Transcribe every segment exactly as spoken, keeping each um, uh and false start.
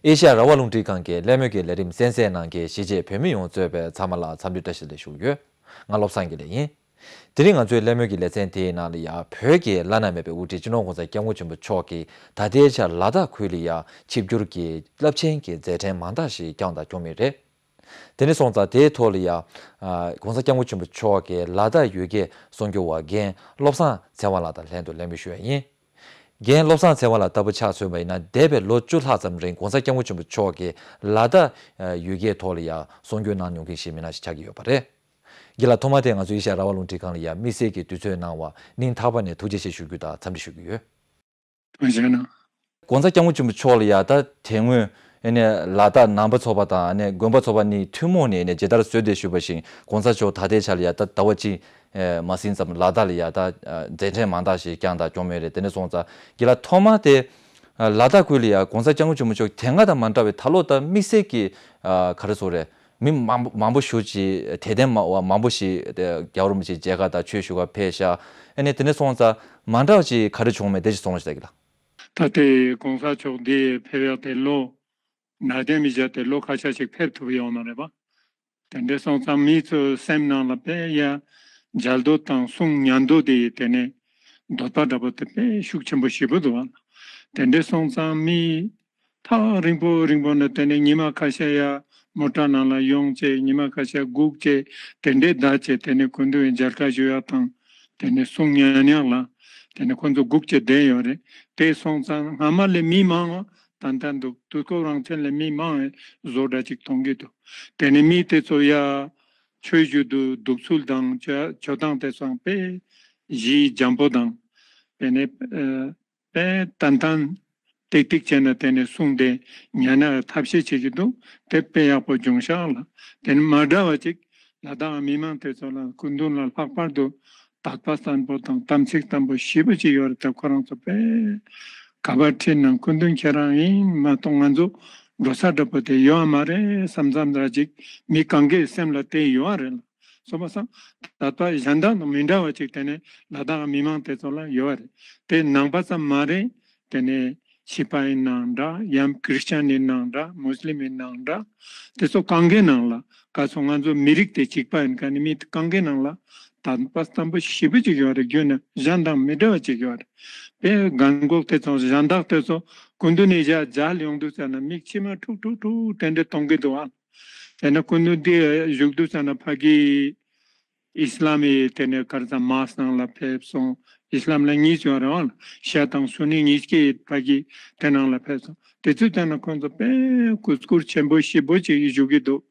ཨེ་ཤ་ཡ་རང་དབང་རླུང་འཕྲིན་ཁང་གི་གླེང་མོལ་གྱི་ལས་རིམ་གསན་གཟིགས་གནང་མཁན་གཞིས་བྱེས་བོད་མི་ཡོངས་གཙོས་པའི་ཚང་མ་ལ་འཚམས་འདྲི་བཀྲ་ཤིས་བདེ་ལེགས་ཞུ་གི་ཡོད། ང་བློ་བཟང་དགེ་ལེགས་ཡིན། དེ་རིང་ང་ཚོའི་གླེང་མོལ་གྱི་ལེ་ཚན་དེའི་ནང་ལ་ཡ་བོད་ཀྱི་བླ་ན་མེད་པའི་དབུ་ཁྲིད་སྤྱི་ནོར་༸གོང་ས་༸སྐྱབས་མགོན་ཆེན་པོ་མཆོག་གིས་ད་ལྟའི་ཆར་ལ་དྭགས་ཁུལ་ལ་ཡ་ཆིབས་བསྒྱུར་གྱི་རླབས་ཆེན་གྱི་མཛད་འཕྲིན་མང་དག་ཞིག་བསྐྱངས་དང་སྐྱོང་མུས་རེད། དེ་ནས་སོང་ཙང་དེའི་ཐོག་ལ་ཡ། ཨ། ༸གོང་ས་༸སྐྱབས་མགོན་ཆེན་པོ་མཆོག་གི་ལ་དྭགས་ཡུལ་གྱར་གསུང་སྒྱུར་བ་རྒན་བློ་བཟང་ཚེ་དབང་ལགས་དང་ལྷན་དུ་གླེང་མོལ་ཞུ་ཡ་ཡིན། རྒན་བློ་བཟང་ཚེ་དབང་ལགས་ལྟ་བུ་ཆ་མཚོན་པ་ཡིན་ན་འདས་པའི་ལོ་བཅུ་ལྷག་ཙམ་རིང་༸གོང་ས་༸སྐྱབས་མགོན་ཆེན་པོ་མཆོག་གི་ལ་དྭགས་ཡུལ་གྱར་ཐོག་ལ་ཡ་གསུང་སྒྱུར་གནང་མྱོང་མཁན་ཞིག་མི་སྣ་ཞིག་ཆགས་ཀྱི་ཡོད་པ་རེད། རྒན་ལགས་ཐོག་མར་དེ་ང་ཚོ་ཨེ་ཤ་ཡ་རང་དབང་རླུང་འཕྲིན་ཁང་ལ་ཡ་དམིགས་བསལ་གྱི་དུས་ཚོད་གནང་བར་སྙིང་ཐག་པ་ནས་ཐུགས་རྗེ་ཆེ་ཞུ་རྒྱུ་དང་འཚམས་འདྲི་ཞུ་གི་ཡོད། ཐུགས་རྗེ་གནང་། ༸གོང་ས་༸སྐྱབས་མགོན་ཆེན་པོ་མཆོག་ལ་ཡ་ད་དེ་སྔོན་ཨ་ནི་ལ་དྭགས་ནང་པ་ཚོགས་པ་དང་ཨ་ནི་དགོན་པ་ཚོགས་པ་གཉིས་ཐུན་མོང་ནས་ཨ་ནི་མཇལ་དར་བཟོས་ཏེ་ཞུས་པ་བཞིན་༸གོང་ས་མཆོག་ད་ལྟའི་ཆ་ལ་ཡ་ད་ཟླ་བ་གཅིག་ཨ་མ་ཟིན་ཙམ་ལ་དྭགས་ལ་ཡ་ད་ཨ་མཛད་འཕྲིན་མང་དག་ཞིག་བསྐྱངས་དང་སྐྱོང་མུས་རེད། དེ་ནས་སོང་ཙང་རྒན་ལགས་ཐོག་མར་དེ་ཨ་ལ་དྭགས་ཁུལ་ལ་ཡ་༸གོང་ས་༸སྐྱབས་མགོན་ཆེན་པོ་མཆོག་དེ་སྔ་དང་མ་འདྲ་བའི་ད་ལོ་ད་དམིགས་བསལ་གྱི་ཨ་ག་རེ་ཟེར་དགོས་རེད། མི་མང་པོ་མང་པོ་ཞེ་ཅིག་དད་ལྡན་མ་མང་པོ་ཞིག་དེ་རྒྱལ་བ་རིན་པོ་ཆེའི་མཇལ་ཁ་དང་ཆོས་ཞུ་གར་ཕེབས་ཤག་ཨ་ནི་དེ་ནས་སོང་ཙང་མ་འདྲ་བ་ཅིག་ག་རེ་བྱུང་མེད་དེ་ཅིག་གསུང་རོགས་ཞུ་ད་གི་ལགས། ད་ལྟའི་༸གོང་ས་མཆོག་འདི་ཕེབས་ཡག་དེ་ལོ་ནང་བསྟན་མི་བཞག་སྟེ་ལོ་ཁ་ཤས་ཤིག་ཕེབས་ཐུབ་ཡོད་མ་རེད་པ། དེ་འདྲ་སོང་ཙང་མི་ཚོའི་སེམས་ནང་ལ་དཔེ་ཡ་མཇལ་འདོད་དང་གསུང་ཉན་འདོད་དེ་དེ་ནས་འདོད་པ་འདྲ་པོ་དེ་དཔེ་ཤུགས་ཆེན་པོ་ཞེ་པོ་འདུག་བ། དེ་འདྲ་སོང་ཙང་མི་ཐག་རིང་པོ་རིང་པོ་ནས་དེ་ནས་ཉི་མ་ཁ་ཤས་ཡ་མོ་ཊ་ནང་ལ་ཡོང་བྱས་ཉི་མ་ཁ་ཤས་སྒུག་བྱས་དེ་འདྲའི་བསྡད་བྱས་དེ་ནས་སྐུ་མདུན་མཇལ་ཁ་ཞུ་ཡག་དང་དེ་ནས་གསུང་ཉན་ཡག་ལ་དེ་ནས་ཁོ་ཚོ་སྒུག་བྱས་བསྡད་ཡོད་རེད། དེ་སོང་ཙང་སྔ་མ་ལས་མི་མང་བ་ཏན་ཏན་འདུག་དུས་འཁོར་རང་བཙན་ལས་མི་མང་བའི་བཟོ་འདྲ་ཅིག་མཐོང་གི་འདུག་དེ་ནས་མི་དེ་ཚོ་ཡ་ཆོས་ཞུ་དུས་འདུག་ཚུལ་དང་ཆོ་ཆོ་སྟངས་དེ་ཚོ་དཔེ་གཞི་འཇམ་པོ་དང་དེ་ནས་ཨ། དཔེ་ཏན་ཏན་ཏིག་ཏིག་བྱས་ནས་དེ་ནས་གསུང་དེ་ཉན་ན་ཐབས་ཤེས་བྱེད་ཀྱི་འདུག་དེ་དཔེ་ཡག་པོ་བྱུང་ཤག་ལ། དེ་ནས་མ་འདྲ་བ་ཅིག་ལ་དྭགས་མི་མང་དེ་ཚོ་ལ་སྐུ་མདུན་ལ་ལྷག་པར་དུ་དད་པ་བརྟན་པོ་དང་དམ་ཚིག་བརྟན་པོ་ཞེ་པོ་ཅིག་ཡོད་རེད། ད་ཁོ་རང་ཚོ་དཔེ་ག་པར་ཁྲིད་ན་སྐུ་མདུན་ཁྱེད་རང་ཡིན་མ་གཏོགས་ང་ཚོ་འགྲོ་ས་འདྲ་པོ་དེ་ཡོད་མ་རེད་བསམ་བསམ་འདྲ་ཅིག་མི་གང་གའི་སེམས་ལ་དེ་ཡོད་རེད་ལ། སོང་པ་སང་ད་ལྟ་གཞན་དག་དང་མི་འདྲ་བ་ཅིག་དེ་ནས་ལ་དྭགས་མི་མང་དེ་ཚོ་ལ་ཡོད་རེད། དེ་ནང་པ་ཙམ་མ་རེད། དེ་ནས་ཤི་པ་ཡིན་ནའང་འདྲ་ཡང་ཁྲིས་ཅན་ཡིན་ནའང་འདྲ་མུས་ལིམ་ཡིན་ནའང་འདྲ། དེ་ཚོ་གང་གའི་ནང་ལ་ག་ཚོད་ང་ཚོ་མི་རིགས་དེ་གཅིག་པ་ཡིན་ག་ནི་མི་གང་གའི་ནང་ལ་དད་པ་བརྟན་པོ་ཞེ་པོ་ཅིག་ཡོད་རེད། རྒྱུ་ནི་གཞན་དང་མི་འདྲ་བ་ཅིག་ཡོད་རེད། དཔེ་གང་གོ་དེ་ཚོ་གཞན་དག་དེ་ཚོ་སྐུ་མདུན་ནས་ཡར་མཇལ་ཡོང་དུས་ཙམ་ན་མིག་མཆི་མ་འཁྲུག་འཁྲུག་འཁྲུག་དེ་འདྲ་གཏོང་གི་འདུག་ཨ། དེ་ནས་སྐུ་མདུན་དེ་བཞུགས་དུས་ཙམ་ན་ཕ་གི་ཨིས་ལམ་གྱི་དེ་ནས་ག་རེ་ཟེར་མཱས་ནང་ལ་ཕེབས་སོང་། ཨིས་ལམ་ལ་གཉིས་ཡོད་རེད་བ། ཤ་དང་སུ་ནི་གཉིས་ཀྱི་ཕ་གི་དེ་ནང་ལ་ཕེབས་སོང་། དེ་ཚོའི་སྟེང་ན་ཁོང་ཚོ་དཔེ་གུས་བཀུར་ཆེན་པོ་ཞེ་པོ་ཅིག་ཞུ་གི་འདུག་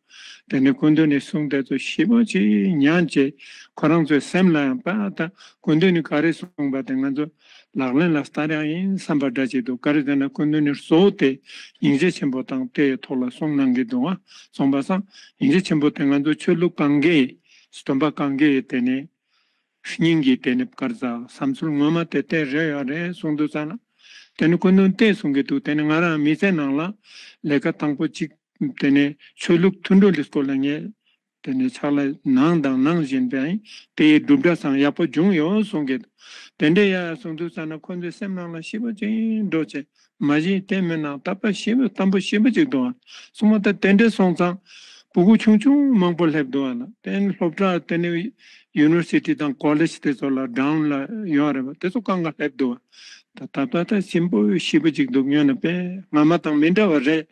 དེ་ནས་སྐུ་མདུན་ནས་གསུང་དེ་ཚོ་ཞེ་པོ་ཅིག་ཉན་བྱས་ཁོ་རང་ཚོའི་སེམས་ལ་ཡང་པ་ད་སྐུ་མདུན་ནས་ག་རེ་གསུངས་པ་དེ་ང་ཚོ་ལག་ལེན་ལ་བསྟར་ཡག་ཡིན་བསམ་པ་འདྲ་ཅིག་འདུག་ག་རེ་ཟེར་ན་སྐུ་མདུན་ནས་གཙོ་བོ་དེ་སྙིང་རྗེ་ཆེན་པོ་དང་དེའི་ཐོག་ལ་གསུང་གནང་གི་འདུག་ཨ། སོང་པ་སང་སྙིང་རྗེ་ཆེན་པོ་དེ་ང་ཚོ་ཆོས་ལུགས་གང་གའི་སྟོན་པ་གང་གའི་དེ་ནས་སྙིང་གི་དེ་ནས་ག་རེ་ཟེར་བསམ་ཚུལ་ངོ་མ་དེ་དེ་རེད་ཡོད་རེད་གསུང་དུས་ཙམ་ན་དེ་ནི་སྐུ་མདུན་དེ་གསུང་གི་འདུག་དེ་ནི་ང་རང་མི་ཚེ་ནང་ལ་ལས་ཀ་དང་པོ་གཅིག་དེ་ནས་ཆོས་ལུགས་མཐུན་སྒྲིལ་གྱི་སྐོར་ལ་ངས་དེ་ནས་ཕྱག་ལས་གནང་དང་གནང་བཞིན་པའི་དེ་ཡི་གྲུབ་འབྲས་སང་ཡག་པོ་བྱུང་ཡོད་གསུང་གི་འདུག་དེ་འདྲ་ཡ་གསུང་དུས་ཙམ་ན་ཁོ་ཚོའི་སེམས་ནང་ལ་ཞེ་པོ་ཅིག་འགྲོ་བྱས། མ་གཞི་དེ་མིན་ན་དད་པ་ཞེ་པོ་བརྟན་པོ་ཞེ་པོ་ཅིག་འདུག་ཨ། སོང་པ་ད་དེ་འདྲ་སོང་ཙང་སྤུ་གུ་ཆུང་ཆུང་མང་པོ་སླེབས་འདུག་ཨ་ལ། དེ་ནི་སློབ་གྲྭ་དེ་ནི་ཡུ་ནི་ཝར་སི་ཊི་དང་ཀོ་ལེཇ་དེ་ཚོ་ལ་ཌའོན་ལ་ཡོད་རེད་པ། དེ་ཚོ་གང་ག་སླེབས་འདུག་ཨ། ད་ད་ད་ད་ཞིམ་པོ་ཞེ་པོ་ཅིག་འདུག་ཉོན་ནི་པས་སྔ་མ་དང་མི་འདྲ་བ་རེད་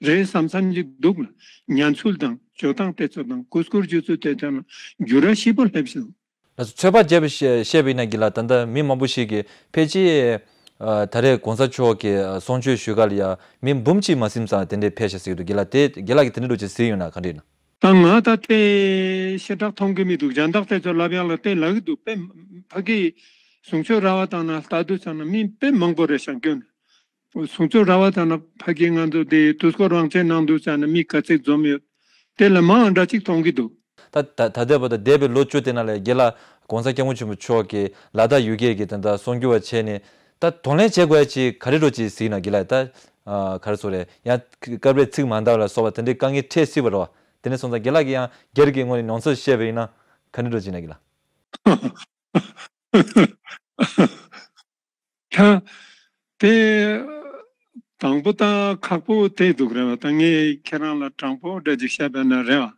རེད་བསམ་བསམ་ཅིག་འདུག་ལ། ཉན་ཚུལ་དང་ཇོ་ཐང་དེ་ཚོ་དང་གུས་བཀུར་ཞུ་ཚུལ་དེ་ཚོ་ལ་འགྱུར་བ་ཞེ་པོ་སླེབས་སོང་། ལགས་སོ། ཚོད་དཔག་བྱས་པ་བཤད་བཤད་པ་ཡིན་ན་གི་ལ་ད་ལྟ་མི་མང་པོ་ཞིག་གིས་ཕལ་ཆེར་ཨ་ད་རེས་གོང་ས་མཆོག་གི་གསུང་ཆོས་ཞུ་ག་ལ་ཡ་མི་འབུམ་གཅིག་མ་ཟིན་ཙང་དེ་འདྲའི་ཕེབས་ཤག་ཟེར་གྱི་འདུག་གི་ལ། དེ་རྒན་ལགས་ཀྱིས་དེ་འདྲ་འདྲ་ཅིག་གཟིགས་ཡོད་ན་ག་འདྲ་ཡིན་ན། ད་ང་ད་ལྟའི་ཤ་ཁྲག་མཐོང་གི་མི་འདུག་རྒྱང་ཐག་དེ་ཚོ་ལབ་ཡག་ལ་དེ་ལབ་གི་འདུག་དཔེ་ཕ་གི་གསུང་ཆོས་ར་བ་དང་ན་ལྟ་དུས་ཙམ་ན་མི་དཔེ་མང་པོ་རེད་ཤག་སྐྱོན། གསུང་ཆོས་ར་བ་དང་ན་ཕ་གི་ང་ཚོ་དེ་དུས་འཁོར་རང་བཙན་གནང་དུས་ཙམ་ན་མི་ག་ཚད་འཛོམས་ཡོད། དེ་ལ་མང་འདྲ་ཅིག་མཐོང་གི་འདུག་ད་ད་ད་ལྟ་བར་དུ་འདས་པའི་ལོ་བཅུ་དེ་ནང་ལ་རྒན་ལགས་༸གོང་ས་༸སྐྱབས་མགོན་ཆེན་པོ་མཆོག་གིས་ལ་དྭགས་ཡུལ་གྱར་གྱི་ད་ལྟ་གསུང་སྒྱུར་བ་བྱས་ནས་ད་གདོང་ལེན་བྱེད་དགོས་ཡ་ཅིག་ག་རེ་འདྲ་ཅིག་གཟིགས་ན་རྒན་ལགས། ད་ཨ་ག་རེ་ཟེར་དགོས་རེད། ཡང་སྐབས་རེ་ཚིག་མ་འདང་བ་ལ་སོགས་པ་དེ་འདྲའི་དཀའ་ངལ་འཕྲད་སྲིད་པ་རེད་བ། དེ་ནས་སོང་ཙང་རྒན་ལགས་ཀྱིས་ཡང་སྒེར་གྱི་ངོས་ནས་མྱོང་ཚོར་བཤད་པ་ཡིན་ན་ག་རེ་འདྲ་ཅིག་ན་རྒན་ལགས། ད་དེ་ དང་པོ་ད་ཁག་པོ་དེ་འདུག་རེད་བ། ད་ངས་ཁྱེད་རང་ལ་དྲང་པོ་འདྲ་ཅིག་བཤད་པ་ན་རེད་བ།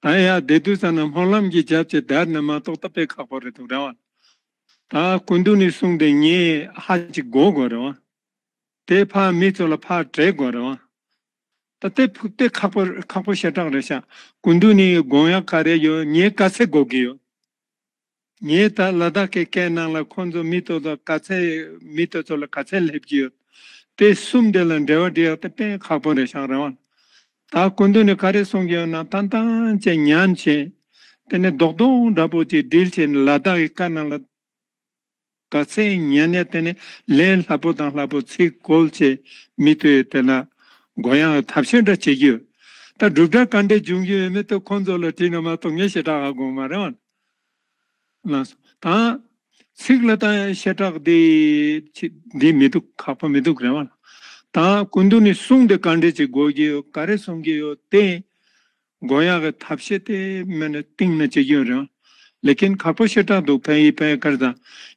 ད་ཡ་བསྡད་དུས་ཙམ་ན་སྨོན་ལམ་གྱི་རྒྱབ་ཀྱི་བསྡད་ན་མ་གཏོགས་ད་དཔེ་ཁག་པོ་རེད་འདུག་རེད་བ། ད་སྐུ་མདུན་ནས་གསུངས་ཏེ་ངས་ཧ་ཅིག་གོ་དགོས་རེད་བ། དེ་ཕར་མི་ཚོ་ལ་ཕར་འགྲེལ་དགོས་རེད་བ། ད་དེ་ཕུ་དེ་ཁག་པོ་ཁག་པོ་ཞེ་དྲག་རེད་ཤག་སྐུ་མདུན་ནས་དགོངས་ཡག་ག་རེ་ཡོད། ངས་ག་ཚད་གོ་གི་ཡོད། ངས་ད་ལ་དྭགས་ཀྱི་སྐད་ནང་ལ་ཁོང་ཚོ་མི་ཚོ་ལ་ག་ཚད་མི་དེ་ཚོ་ལ་ག་ཚད་སླེབས་ཀྱི་ཡོད། དེ་གསུམ་དེ་ལ་འབྲེལ་བ་འབྲི་ཡག་དེ་དཔེ་ཁག་པོ་རེད་ཤག་རེད་བ། ད་སྐུ་མདུན་ནས་ག་རེ་གསུང་གི་ཡོད་ན་ཏན་ཏན་ཅིག་ཉན་བྱས། དེ་ནས་རྡོག་རྡོག་འདྲ་པོ་ཅིག་སྒྲིལ་བྱས་ནས་ལ་དྭགས་ཀྱི་སྐད་ནང་ལ་ག་ཚད་ཉན་ཡ་དེ་ནས་ལས་སླ་པོ་དང་སླ་པོ་ཚིག་བཀོལ་བྱས་མི་དེ་དེ་ལ་གོ་ཡག་ཐབས་ཤེས་འདྲ་བྱེད་ཀྱི་ཡོད། ད་སྒྲུབ་གྲྭ་ག་འདྲས་འབྱུང་གི་ཡོད་མེད་དེ་ཁོང་ཚོ་ལ་དྲིས་ན་མ་གཏོགས་ངས་ཞེ་དྲག་ཧ་གོ་མ་རེད་བ། ལགས་སོ། ད་ཚིག་ལ་ད་ཞེ་དྲག་འདི་ཅི་འདི་མི་འདུག་ཁག་པོ་མི་འདུག་རེད་བ། ད་སྐུ་མདུན་ནས་གསུང་དེ་ག་འདྲས་ཅིག་གོ་གི་ཡོད། ག་རེ་གསུང་གི་ཡོད་དེ་གོ་ཡག་གི་ཐབས་ཤེས་དེ་མེད་ན་གཏིང་ན་བྱེད་ཀྱི་ཡོད་རེད་བ། ལེ་ཀིན་ཁག་པོ་ཞེ་དྲག་འདུག་ཕན་ཡིན་ཕན་ཡིན་ག་རེ་ད་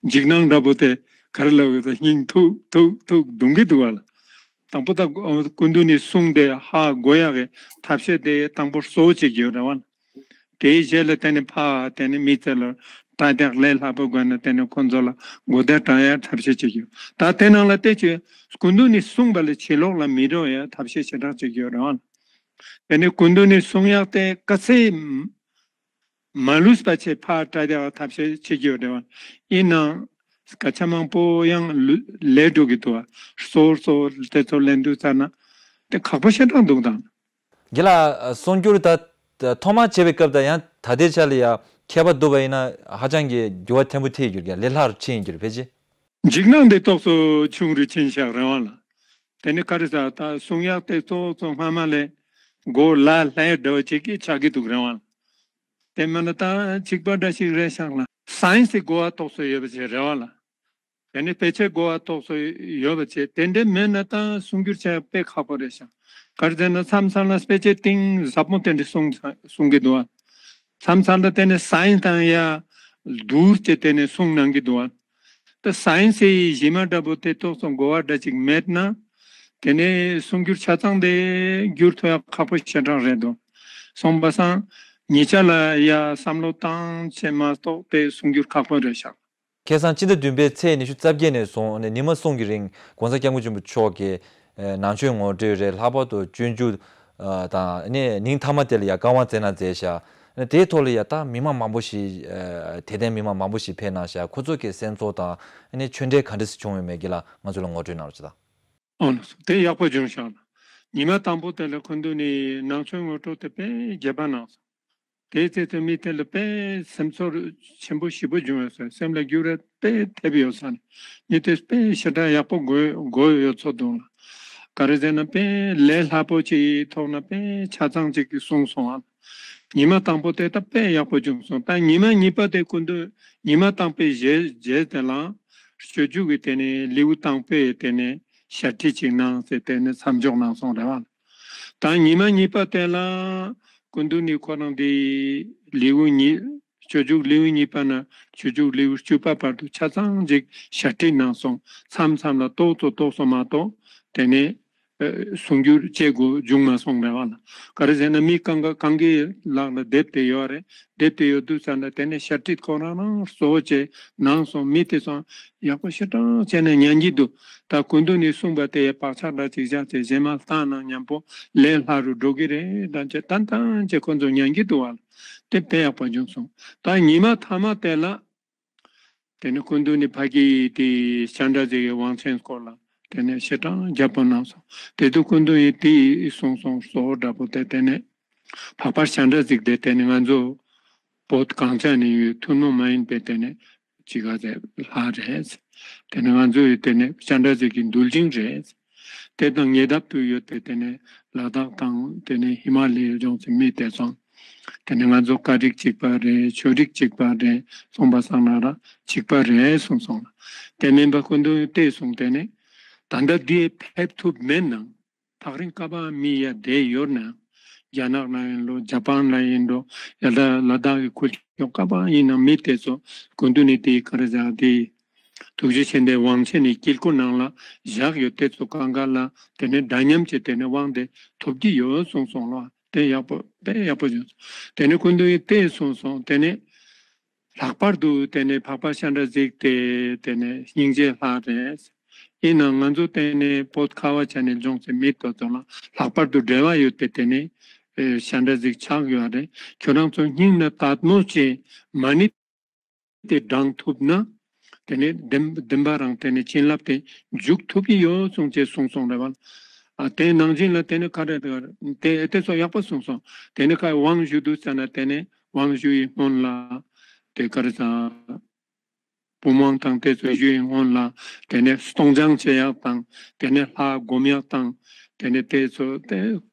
འཇིགས་སྣང་འདྲ་པོ་དེ་ག་རེ་ལབ་ཡོད་ད་སྙིང་ཐུག་ཐུག་ཐུག་རྡུང་གི་འདུག་བ་ལ། དང་པོ་ད་སྐུ་མདུན་ནས་གསུང་དེ་ཧ་གོ་ཡག་གི་ཐབས་ཤེས་དེ་དང་པོ་གཙོ་བོ་བྱེད་ཀྱི་ཡོད་རེད་བ། དེའི་རྗེས་ལ་དེ་ནས་ཕ་དེ་ནས་མི་ཚེ་ལ་དྲ་རྒྱ་ལས་སླ་པོ་དགོས་ན་དེ་ནས་ཁོང་ཚོ་ལ་གོ་བརྡ་སྤྲད་ཡག་ཐབས་ཤེས་བྱེད་ཀྱི་ཡོད། ད་དེ་ནང་ལ་བལྟས་ཚེ་སྐུ་མདུན་ནས་གསུངས་པ་ལས་ཕྱི་ལོགས་ལ་མི་འགྲོ་ཡག་ཐབས་ཤེས་ཞེ་དྲག་བྱེད་ཀྱི་ཡོད་རེད་བ། དེ་ནས་སྐུ་མདུན་ནས་གསུང་ཡག་དེ་ག་ཚད་མ་ལུས་པ་བྱས་ཕར་སྤྲད་ཡག་ཐབས་ཤེས་བྱེད་ཀྱི་ཡོད་རེད་བ། ཡིན་ནའང་སྐད་ཆ་མང་པོ་ཡང་ལུ་ལས་འགྲོ་གི་འདུག་བ། གཙོ་བོ་གཙོ་བོ་དེ་ཚོ་ལེན་དུས་ཙམ་ན་དེ་ཁག་པོ་ཞེ་དྲག་འདུག་དང་། རྒན་ལགས་གསུང་སྒྱུར་ད་ཐོག་མར་བྱེད་པའི་སྐབས་དང་ཡང་ད་ལྟའི་ཆ་ལ་ཡང་ཁྱད་པར་འདུག་པ་ཡིན་ན་ཧ་ཅང་གི་འགྱུར་བ་ཐེབས་པོ་ཐེབས་ཡོད་ཀྱི་རེད། ལས་སླ་རུ་ཕྱིན་ཡོད་ཀྱི་རེད་ཕལ་ཆེར། འཇིགས་སྣང་འདི་ཏོག་ཙམ་ཆུང་རུ་ཕྱིན་ཤག་རེད་བ་ལ། དེ་ནི་ག་རེ་ཟེར་ད་གསུང་ཡག་དེ་ཏོག་ཙམ་སྔ་མ་ལས་མགོ་ལ་ལྷའི་འདྲ་བ་ཅིག་གི་ཆགས་ཀྱི་འདུག་རེད་བ་ལ། དེ་མིན་ན་ད་གཅིག་པ་འདྲ་ཞིག་རེད་ཤག་ལ། སའེན་སི་གི་གོ་བ་ཏོག་ཙམ་ཡོད་པ་ཅིག་རེད་བ་ལ། དེ་ནི་དཔེ་ཆའི་གོ་བ་ཏོག་ཙམ་ཡོད་པ་བྱས་དེ་འདྲའི་མེད་ན་ད་གསུང་སྒྱུར་བྱས་དཔེ་ཁག་པོ་རེད་ཤག་ག་རེ་ཟེར་ན་མཚམས་མཚམས་ལ་དཔེ་ཆའི་གཏིང་ཟབ་མོ་དེ་འདྲ་གསུང་གསུང་གི་འདུག་ཨ། མཚམས་མཚམས་ལ་དེ་ནི་སའེན་སི་དང་ཡ་བསྡུར་བྱས་དེ་ནི་གསུང་གནང་གི་འདུག་ཨ། ད་སའེན་སི་ཡི་གཞི་མ་འདྲ་པོ་དེ་ཏོག་ཙམ་གོ་བ་འདྲ་ཅིག་མེད་ན་དེ་ནི་གསུང་སྒྱུར་ཆ་ཚང་དེ་བསྒྱུར་ཐུབ་ཡག་ཁག་པོ་ཞེ་དྲག་རེད་འདུག་སོང་པ་སང་ཉེ་ཆར་ལ་ཡ་བསམ་བློ་བཏང་བྱས་མ་གཏོགས་དེ་གསུང་སྒྱུར་ཁག་པོ་རེད་ཤག་ཁ་སང་སྤྱི་ཟླ་བདུན་པའི་ཚེས་ཉི་ཤུ་རྩ་བརྒྱད་ནས་བཟུང་ནས་ཉི་མ་གསུམ་གྱི་རིང་༸གོང་ས་༸སྐྱབས་མགོན་ཆེན་པོ་མཆོག་གིས་ནང་ཆོས་ངོ་སྤྲོད་རེད། ལྷག་པར་དུ་སྤྱོད་འཇུག་དང་ནས་ཉིན་མཐའ་མ་དེ་ལ་ཡང་བཀའ་དབང་སྩལ་གནང་མཛད་ཤག་དེའི་ཐོག་ལ་ཡང་ད་མི་མང་མང་པོ་ཞིག་དད་ལྡན་མི་མང་མང་པོ་ཞིག་ཕེབས་གནང་ཤག་ཁོ་ཚོ་གི་སེམས་ཚོར་དང་ནས་ཆོས་འབྲེལ་ག་འདྲ་ཞིག་བྱུང་ཡོད་མེད་ཀྱི་ལ་ང་ཚོ་ལ་ངོ་སྤྲོད་གནང་རོགས་ཞུ་དང་། ཨོ་ལགས་སོ། དེ་ཡག་པོ་བྱུང་ཤག་ལ། ཉི་མ་དང་པོ་དེ་ལ་སྐུ་མདུན་ནས་ནང་ཆོས་ངོ་སྤྲོད་དེ་དཔེ་རྒྱས་པ་གནང་སོང་། དེའི་ཚེ་དུ་མི་དེ་ལ་དཔེ་སེམས་ཚོར་ཆེན་པོ་ཞེ་པོ་བྱུང་ཡོད་ཟེར། སེམས་ལ་འགྱུར་བ་དཔེ་ཐེབས་ཡོད་ས་ནས་མི་དེ་དཔེ་ཞེ་དྲག་ཡག་པོ་གོ་གོ་ཡོད་ཚོད་འདུག་ལ། ག་རེ་ཟེར་ན་དཔེ་ལས་སླ་པོ་ཅིག་ཐོག་ན་དཔེ་ཆ་ཚང་ཅིག་གིས་གསུངས་སོང་ཨ། ཉི་མ་དང་པོ་དེ་ད་དཔེ་ཡག་པོ་བྱུང་སོང་། ད་ཉི་མ་གཉིས་པ་དེ་སྐུ་མདུན་ཉི་མ་དང་པོའི་རྗེས་རྗེས་དེ་ལ་སྤྱོད་འཇུག་གི་དེ་ནས་ལེའུ་དང་པོའི་དེ་ནས་ཞལ་ཁྲིད་ཅིག་གནང་ཟེར་དེ་ནས་མཚམས་འཇོག་གནང་སོང་རེད་བ། ད་ཉི་མ་གཉིས་པ་དེ་ལ་སྐུ་མདུན་ནས་ཁོ་རང་དེ་ལེའུ་གཉིས་སྤྱོད་འཇུག་ལེའུ་གཉིས་པ་ན་སྤྱོད་འཇུག་ལེའུ་བཅུ་པ་བར་དུ་ཆ་ཚང་ཅིག་ཞལ་ཁྲིད་གནང་སོང་། མཚམས་མཚམས་ལ་ཏོག་ཙམ་ཏོག་ཙམ་མ་གཏོགས་དེ་ནས་ཨ་གསུང་སྒྱུར་བྱེད་དགོས་བྱུང་མ་སོང་རེད་བ་ལ། ག་རེ་ཟེར་ན་མི་གང་ག་གང་གི་ལག་ལ་དེབ་དེ་ཡོད་རེད། དེབ་དེ་ཡོད་དུས་ཙམ་ལ་དེ་ནས་ཞལ་ཁྲིད་ཁོ་རང་རང་གཙོ་བོ་བྱས་གནང་སོང་། མི་དེ་ཚོ་ཡག་པོ་ཞེ་དྲག་བྱས་ནས་ཉན་གྱི་འདུག་ད་སྐུ་མདུན་ནས་གསུངས་པ་དེ་བག་ཆགས་འདྲ་ཅིག་བཞག་བྱས་གཞན་མ་ལྟ་ན་མཉམ་པོ་ལས་སླ་རུ་འགྲོ་གི་རེད་ད་བྱས་ཏན་ཏན་བྱས་ཁོ་ཚོ་ཉན་གྱི་འདུག་བ་ལ། དེ་དཔེ་ཡག་པོ་བྱུང་སོང་། ད་ཉི་མ་མཐའ་མ་དེ་ལ། དེ་ནས་སྐུ་མདུན་ནས་ཕ་གི་དེ་སྤྱན་རས་གཟིགས་ཀྱི་དབང་ཆེན་སྐོར་ལ་དེ་ནས་ཞེ་དྲག་རྒྱབ་པོ་གནང་སོང་། དེ་དུས་སྐུ་མདུན་ཡིས་དེ་གསུངས་སོང་གཙོ་བོ་འདྲ་པོ་དེ་དེ་ནས་འཕགས་པ་སྤྱན་རས་གཟིགས་དེ་དེ་ནས་ང་ཚོ་བོད་གངས་ཅན་ནས་ཡོད་ཐུན་མོང་མ་ཡིན་པའི་དེ་ནས་ཅི་ག་ཟེར་ལྷ་རེད། དེ་ནས་ང་ཚོ་ཡི་དེ་ནས་སྤྱན་རས་གཟིགས་ཀྱི་མདུལ་ཅིང་རེད། དེ་དང་ཉེ་འདབས་དུ་ཡོད་པའི་དེ་ནས་ལ་དྭགས་དང་དེ་ནས་ཧི་མ་ལ་ཡའི་ལྗོངས་སུ་མི་དེ་ཚོ་དེ་ནས་ང་ཚོ་སྐད་རིགས་གཅིག་པ་རེད། ཆོས་རིགས་གཅིག་པ་རེད། སོང་པ་སང་ན་ར་གཅིག་པ་རེད་གསུངས་སོང་། དེ་མིན་པ་སྐུ་མདུན་བལྟས་སོང་། དེ་ནས་ད་ལྟ་འདི་ཕེབས་ཐུབ་མེད་ནའང་ཐག་རིང་སྐབས་མི་ཡ་བསྡད་ཡོད་ནའང་རྒྱ་ནག་ལ་ཡིན་ལོ་ཇ་པན་ལ་ཡིན་འགྲོ་ཡ་ད་ལ་དྭགས་ཀྱི་ཁུལ་ཡོང་སྐབས་ཡིན་ནའང་མི་དེ་ཚོ་སྐུ་མདུན་ནས་དེ་ག་རེ་ཟེར་དེ། ཐུགས་རྗེ་ཆེན་དེ་དབང་ཆེན་ནི་དཀྱིལ་འཁོར་ནང་ལ་བཞག་ཡོད། དེ་ཚོ་གང་ག་ལ་དེ་ནས་འདྲ་མཉམ་གྱི་དེ་ནས་དབང་དེ་ཐོབ་ཀྱི་ཡོད་གསུངས་སོང་ལ། དེ་ཡག་པོ་དཔེ་ཡག་པོ་བྱུང་། དེ་ནས་སྐུ་མདུན་གྱིས་དེ་གསུངས་སོང་། དེ་ནས་ལྷག་པར་དུ་དེ་ནས་འཕགས་པ་སྤྱན་རས་གཟིགས་དེ་དེ་ནས་སྙིང་རྗེ་ལྷ་རེད། ཡིན་ནའང་ང་ཚོ་དེ་ནས་བོད་ཁ་བ་ཅན་ནས་ལྗོངས་ཀྱི་མི་དེ་ཚོ་ལ་ལྷག་པར་དུ་འབྲེལ་བ་ཡོད་པའི་དེ་ནས་ཨེ་སྤྱན་རས་གཟིགས་ཆགས་ཡོད་རེད། ཁྱོད་རང་ཚོ་སྙིང་ནས་དད་མོས་བྱས་མ་ཎི་དེ་བགྲང་ཐུབ་ན། དེ་ནས་བདེན་བདེན་པ་རང་དེ་ནས་བྱིན་རླབས་དེ་འཇུག་ཐུབ་ཀྱི་ཡོད་གསུངས་བྱས་གསུངས་སོང་རེད་བ། ཨ་དེ་ནང་བཞིན་ལ་དེ་ནས་ག་རེ་རེད། དེ་དེ་ཚོ་ཡག་པོ་གསུངས་སོང་། དེ་ནས་ཁ་དབང་ཞུ་དུས་ཙ་ན་དེ་ནས་དབང་ཞུ་ཡི་སྔོན་ལ་དེ་ག་རེ་ཟ། བུམ་དབང་དང་དེ་ཚོ་ཞུ་ཡི་སྔོན་ལ་དེ་ནས་སྟོང་སྦྱང་བྱེད་ཡག་དང་། དེ་ནས་ལྷ་སྒོམ་ཡག་དང་། དེ་ནས་དེ་ཚོ་དེ་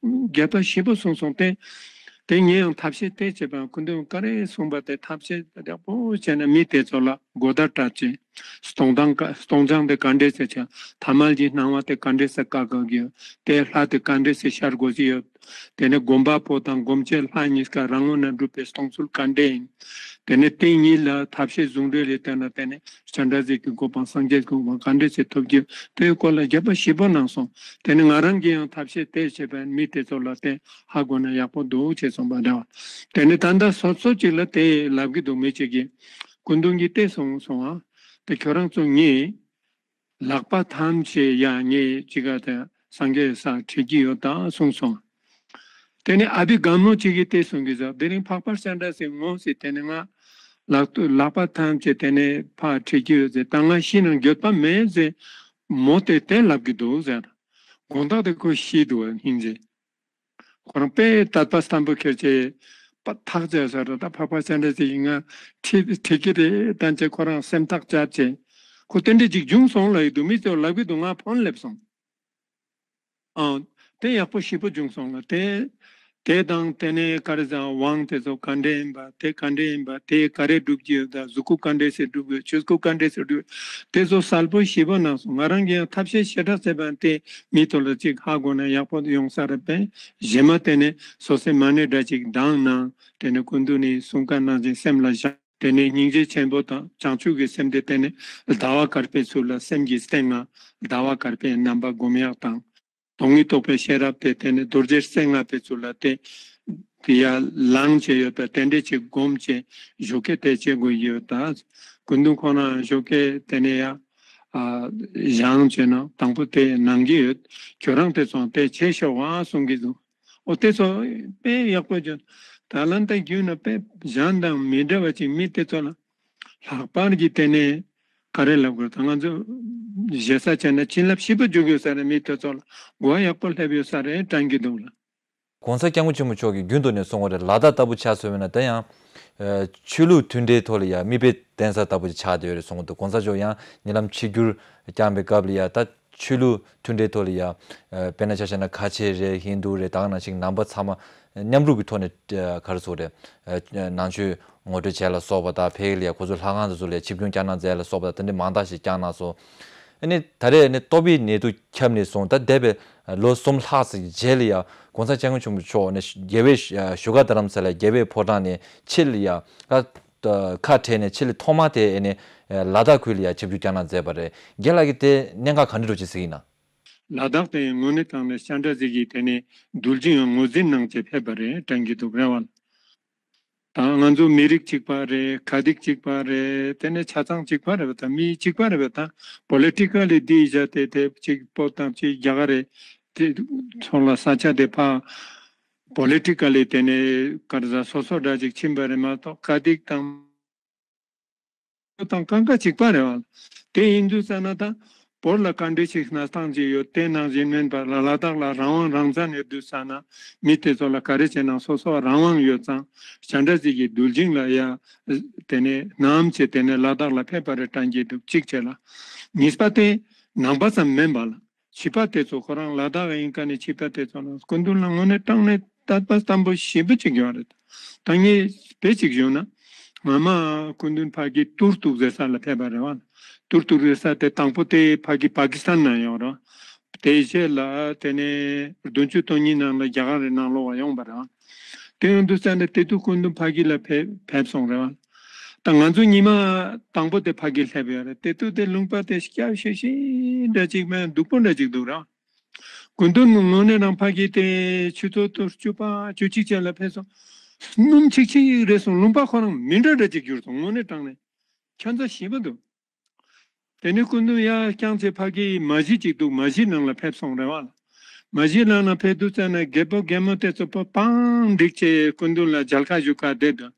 རྒྱས་པ་ཞིབ་པོ་གསུངས་སོང་སྟེ། དེ་ངས་ཡང་ཐབས་ཤེས་དེ་བྱས་པ་སྐུ་མདུན་ག་རེ་གསུངས་པ་དེ་ཐབས་ཤེས་ཡག་པོ་བྱས་ན་མི་དེ་ཚོ་ལ་གོ་བརྡ་སྤྲད་ཅིང་། སྟོང་དང་ཀ་སྟོང་སྦྱང་དེ་ག་འདྲས་སེ་བྱ། ཐ་མལ་གྱི་སྣང་བ་དེ་ག་འདྲས་སེ་བཀག་དགོས་ཀྱི་ཡོད། དེ་ལྷ་དེ་ག་འདྲས་སེ་ཤར་དགོས་ཀྱི་ཡོད། དེ་ནས་སྒོམ་པ་པོ་དང་སྒོམ་བྱེད་ལྷ་གཉིས་ཀ་རང་ངོས་ནས་གྲུབ་པའི་སྟོང་ཚུལ་ག་འདྲས་ཡིན། དེ་ནས་དེ་གཉིས་ལ་ཐབས་ཤེས་ཟུང་འབྲེལ་ལས་བལྟས་ན་དེ་ནས་སྤྱན་རས་གཟིགས་ཀྱི་གོ་འཕང་སངས་རྒྱས་ཀྱི་གོ་འཕང་ག་འདྲས་སེ་ཐོབ་རྒྱུ་དེའི་སྐོར་ལ་རྒྱས་པ་ཞིབ་པོ་གནང་སོང་། དེ་ནས་ང་རང་གིས་ཡང་ཐབས་ཤེས་དེ་བྱས་པས་མི་དེ་ཚོ་ལ་དེ་ཧ་གོ་ན་ཡག་པོ་འདུག་ཅེས་གསུངས་པ་འདྲ་བ། དེ་ནས་ད་ལྟ་སོ་སོ་གཅིག་ལ་དེ་ལབ་ཀྱི་འདུག་མི་གཅིག་གིས་སྐུ་མདུན་གྱིས་དེ་གསུངས་སོང་ཨ། དེ་ཁྱོད་རང་ཚོ་ངས། ལག་པ་ཐམས་ཅད་ཡ་ངས་ཅི་ག་དེ་སངས་རྒྱས་ས་ཁྲིད་ཀྱི་ཡོད་ད་གསུངས་སོང་། དེ་ནས་ཨ་བི་དགའ་མོ་ཅིག་གིས་དེ་གསུང་གི་ཟེར། དེ་རིང་འཕགས་པ་སྤྱན་རས་གཟིགས་ངོ་ཟེར་དེ་ནས་ང་ལག་ཏུ་ལག་པ་ཐམས་ཅད་དེ་ནས་ཕར་ཁྲིད་ཀྱི་ཡོད་ཟེར། ད་ང་ཤི་ན་འགྱོད་པ་མེད་ཟེར། མོ་དེ་དེ་ལབ་ཀྱི་འདུག་ཟེར། དགོང་དག་དེ་ཁོ་ཤི་འདུག་སྙིང་རྗེ། ཁོ་རང་དཔེ་དད་པ་བརྟན་པོ་ཁྱེར་བྱས་པ་ཐག་བཅད་ས་རེད། ད་འཕགས་པ་སྤྱན་རས་གཟིགས་ཡིན་ང་ཁྲིད་ཁྲིད་ཀྱི་རེད་ད་ཅེས་ཁོ་རང་སེམས་ཐག་བཅད་བྱས། ཁོ་དེ་འདྲ་ཅིག་བྱུང་སོང་ལབ་ཡི་འདུག་མི་ཚོས་ལབ་ཀྱི་འདུག་ང་ཕོན་སླེབས་སོང་། ཨང་། དེ་ཡག་པོ་ཞིབ་པོ་བྱུང་སོང་ལ་དེ། དེ་དང་དེ་ནས་ག་རེ་ཟེར་དབང་དེ་ཚོ་ག་འདྲས་ཡིན་པ་དེ་ག་འདྲས་ཡིན་པ་དེ་ག་རེ་སྒྲུབ་ཀྱི་ཡོད་ད་གཟུགས་སྐུ་ག་འདྲས་སེ་སྒྲུབ་དགོས་ཆོས་སྐུ་ག་འདྲས་སེ་སྒྲུབ་དགོས་དེ་ཚོ་གསལ་པོ་ཞིབ་པོ་གནང་སོང་། ང་རང་གིས་ཡང་ཐབས་ཤེས་ཞེ་དྲག་བྱས་པ་དེ་མི་ཐོག་ལ་ཅིག་ཧ་གོ་ན་ཡག་པོ་ཡོང་ས་རེད་པས། གཞན་མ་དེ་ནས་སོ་སོའི་མ་ཎི་འདྲ་ཅིག་གདངས་ན་དེ་ནས་སྐུ་མདུན་ནས་གསུང་བཀའ་གནང་བཞིན་སེམས་ལ་བཞག་དེ་ནས་སྙིང་རྗེ་ཆེན་པོ་དང་བྱང་ཆུབ་ཀྱི་སེམས་དེ་དེ་ནས་ཟླ་བ་གར་པའི་ཚུལ་ལ་སེམས་ཀྱི་སྟེང་ང་ཟླ་བ་གར་པའི་རྣམ་པ་སྒོམ་ཡག་དང་། སྟོང་ཉིད་རྟོགས་པའི་ཤེས་རབ་དེ་དེ་ནས་རྡོ་རྗེ་རྩེ་ལྔ་པའི་ཚུལ་ལ་དེ་དེ་ཡར་ལངས་བྱས་ཡོད་པ་དེ་འདྲས་ཅིག་སྒོམ་བྱས་ཞོགས་ཀས་དེ་བྱེད་དགོས་ཡོད་ད། སྐུ་མདུན་ཁོང་རང་ཞོགས་ཀས་དེ་ནས་ཡར་ཨ་བཞེངས་བྱས་ན་དང་པོ་དེ་གནང་གི་ཡོད། ཁྱོད་རང་དེ་ཚོ་དེ་བྱེད་ཤོག་ཨ་གསུང་གི་འདུག་འོ་དེ་ཚོ་དཔེ་ཡག་པོ་བརྗོད། ད་ལན་ད་རྒྱུན་ན་དཔེ་གཞན་དང་མི་འདྲ་བ་ཅིག་མི་དེ་ཚོ་ལ་ལྷག་པར་གྱི་དེ་ནས་ག་རེ་ལབ་དགོས་ད་ང་ཚོ་ཞེ་ས་བྱས་ན་བྱིན་རླབས་ཞིབ་པོ་འཇུག་ཡོད་ས་རེད། མི་དེ་ཚོ་ལ་གོ་བ་ཡག་པོ་སླེབས་ཡོད་ས་རེད་དྲན་གྱི་འདུག་ལ། གོང་ས་སྐྱབས་མགོན་ཆེན་པོ་མཆོག་གིས་རྒྱུན་དུ་ནས་གསུང་བ་རེད། ལ་དྭགས་ལྟ་བུ་ཆ་མཚོན་པ་ན་ད་ཡང་ཆོས་ལུགས་མཐུན་འབྲེལ་ཐོག་ལ་ཡང་མིག་དཔེ་ལྡན་ས་ལྟ་བུ་ཆགས་བསྡད་ཡོད་རེད་གསུང་གི་འདུག་གོང་ས་མཆོག་ཡང་ཉེ་ལམ་ཆིབས་བསྒྱུར་བསྐྱངས་པའི་སྐབས་ལ་ཡང་ད་ཆོས་ལུགས་མཐུན་འབྲེལ་ཐོག་ལ་ཡང་དཔེར་ན་ཆ་བཞག་ན་ཁ་ཆེ་རེད་ཧིན་དུ་རེད་ད་ག་ནང་བཞིན་ནང་པ་ཚང་མ་མཉམ་རུབ་ཀྱི་ཐོག་ནས་ག་རེ་ཟེར་དགོས་རེད། ནང་ཆོས་ངོ་སྤྲོད་བྱས་ལ་སོགས་པ་དང་ཕ་གི་ལ་ཡང་ཁོ་ཚོའི་ལྷ་ཁང་དེ་ཚོ་ལ་ཡང་ཆིབས་བསྒྱུར་བསྐྱངས་གནང་མཛད་ལ་སོགས་པ་དང་དེ་འདྲའི་མང་དག་ཞིག་བསྐྱངས་གནང་སོང་། ཨ་ནི་ད་རེས་ནི་ཏོག་དབྱིབས་ནད་དུག་ཁྱབ་ནས་བཟུང་ད་འདས་པའི་ལོ་གསུམ་ལྷག་ཙམ་རྗེས་ལ་ཡང་གོང་ས་སྐྱབས་མགོན་ཆེན་པོ་མཆོག་ནས་རྒྱལ་བའི་བཞུགས་སྒར་རྡ་རམ་ས་ལའི་རྒྱལ་བའི་ཕོ་བྲང་ནས་ཕྱི་ལ་ཡང་ཁ་བྲལ་ནས་ཕྱི་ལ་ཐོག་མ་དེ་ཨ་ནི་ལ་དྭགས་ཁུལ་ལ་ཡང་ཆིབས་བསྒྱུར་བསྐྱངས་གནང་མཛད་པ་རེད། རྒན་ལགས་ཀྱིས་དེ་གནད་འགག་ག་འདྲ་འདྲ་ཅིག་གཟིགས་ཡིན་ན། ལ་དྭགས་དེ་དངོས་གནས་དྲང་གནས་སྤྱན་རས་གཟིགས་ཀྱིས་དེ་ནས་གདུལ་བྱ་ཡང་ངོས་འཛིན་གནང་བྱས་ཕེབས་པ་རེད་དྲན་གྱི་འདུག་རེད་བ། ད་ང་ཚོ་མི་རིགས་གཅིག་པ་རེད། ག་སྡིག་གཅིག་པ་རེད། དེ་ནས་ཆ་ཚང་གཅིག་པ་རེད་པ། ད་མི་གཅིག་པ་རེད་པ། ད་པོ་ལི་ཊི་ཀ་ལི་འདི་བཞག་སྟེ་དེ་གཅིག་བོད་དང་གཅིག་རྒྱ་གར་རེད། དེ་ཚོ་ལ་ས་ཆ་དེ་ཕར་པོ་ལི་ཊི་ཀ་ལི་དེ་ནས་ག་རེ་ཟ་སོ་སོ་འདྲ་ཅིག་ཕྱིན་པ་རེད་མ་གཏོགས་ག་སྡིག་དང་། དང་གང་ག་གཅིག་པ་རེད་བ། དེ་ཡིན་དུས་ཙ་ན་ད་བོད་ལ་ག་འདྲ་ཞིག་གནས་སྟངས་ཅིག་ཡོད་དེ་ནང་བཞིན་མིན་པ་ལ་ལ་དྭགས་ལ་རང་དབང་རང་བཙན་ཡོད་དུས་ཙ་ན་མི་དེ་ཚོ་ལ་ག་རེ་བྱས་ན་སོ་སོ་རང་དབང་ཡོད་ཙང་སྤྱན་རས་གཟིགས་ཀྱི་གདུལ་ཞིང་ལ་ཡ་དེ་ནས་ནམ་ཆེ་དེ་ནས་ལ་དྭགས་ལ་ཕེབས་པ་རེད་དྲན་གྱི་འདུག་གཅིག་བྱས་ལ། གཉིས་པ་དེ་ནང་པ་ཙམ་མིན་པ་ལ། ཕྱི་པ་དེ་ཚོ་ཁོ་རང་ལ་དྭགས་ཡིན་ཀ་ནས་ཕྱི་པ་དེ་ཚོ་ལ་སྐུ་མདུན་ལ་དངོས་གནས་དྲང་གནས་དད་པ་བརྟན་པོ་ཞེ་པོ་ཅིག་ཡོད་རེད། ད་ངས་དཔེ་ཅིག་ཞུ་ན། སྔ་མ་སྐུ་མདུན་ཕ་གི་ཏུར་ཏུག་ཟེར་ས་ལ་ཕེབས་པ་རེད་བ། ཏུར་ཏུག་ཟེར་ས་དེ་དང་པོ་དེ་ཕ་གི་པ་ཀི་སི་ཐན་ནང་ཡོད་རེད། དེ་རྗེས་ལ་དེ་ནས་བདུན་ཅུ་དོན་གཉིས་ནང་ལ་རྒྱ་གར་རི་ནང་ལོགས་ལ་ཡོང་པ་རེད་བ། དེ་ཡོང་དུས་ཙ་ནས་དེ་དུས་སྐུ་མདུན་ཕ་གི་ལ་ཕེབས་ཕེབས་སོང་རེད་བ། ད་ང་ཚོ་ཉི་མ་དང་པོ་དེ་ཕ་གིར་སླེབས་ཡོད་རེད། དེ་དུས་དེ་ལུང་པ་དེ་སྐྱ་ཤོད་ཤོད་འདྲ་ཅིག་མེད། སྡུག་པོ་འདྲ་ཅིག་འདུག་ར། སྐུ་མདུན་ངོས་ནས་རང་ཕ་གི་དེ་ཆུ་ཚོད་དུ་བཅུ་པ་བཅུ་གཅིག་ཅན་ལ་ཕེབས་སོང་། སྣུམ་ཆིག་ཆིག་རེད་སོང་། ལུང་པ་ཁོ་རང་མི་འདྲ་འདྲ་ཅིག་གྱུར་སོང་། དངོས་གནས་དྲང་གནས་ཁྱད་མཚར་ཞེ་པོ་འདུག་དེ་ནས་སྐུ་མདུན་ཡར་བསྐྱངས་ཚེ་ཕ་གི་མ་གཞི་ཅིག་འདུག་མ་གཞི་ནང་ལ་ཕེབས་སོང་རེད་བ། མ་གཞི་ནང་ལ་ཕེབས་དུས་ཙ་ན་རྒད་པོ་རྒན་མོ་དེ་ཚོ་པ་པང་བསྒྲིགས་བྱས་སྐུ་མདུན་ལ་མཇལ་ཁ་ཞུ་ག་བསྡད་འདུག་